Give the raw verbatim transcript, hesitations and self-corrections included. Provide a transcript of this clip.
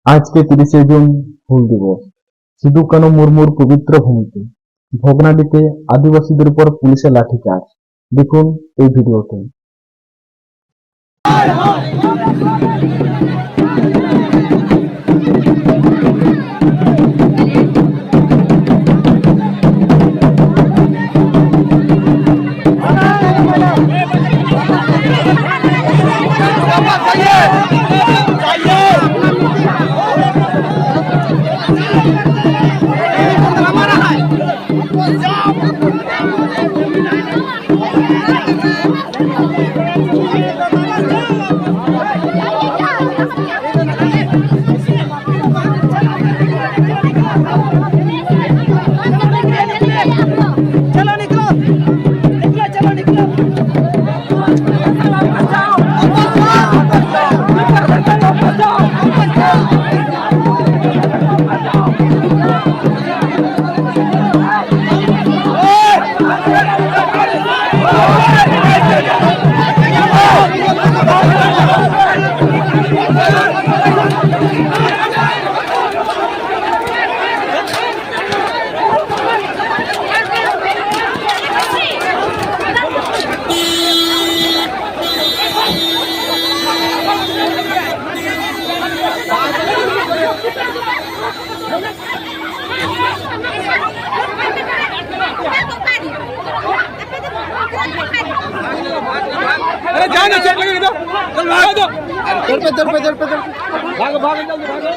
আজকে তিরিশে জুন হুল দিবস। সিধু কানু মুর্মুর পবিত্র ভূমিতে ভগ্নাডিতে আদিবাসীদের উপর পুলিশের লাঠিচার্জ। দেখুন এই ভিডিওতে। अरे जाओ ना, चोट लगेगी तो। चल भागो तो। दौड़ पे, दौड़ पे, दौड़ पे, दौड़ पे। भागो, भागो, जल्दी भागो।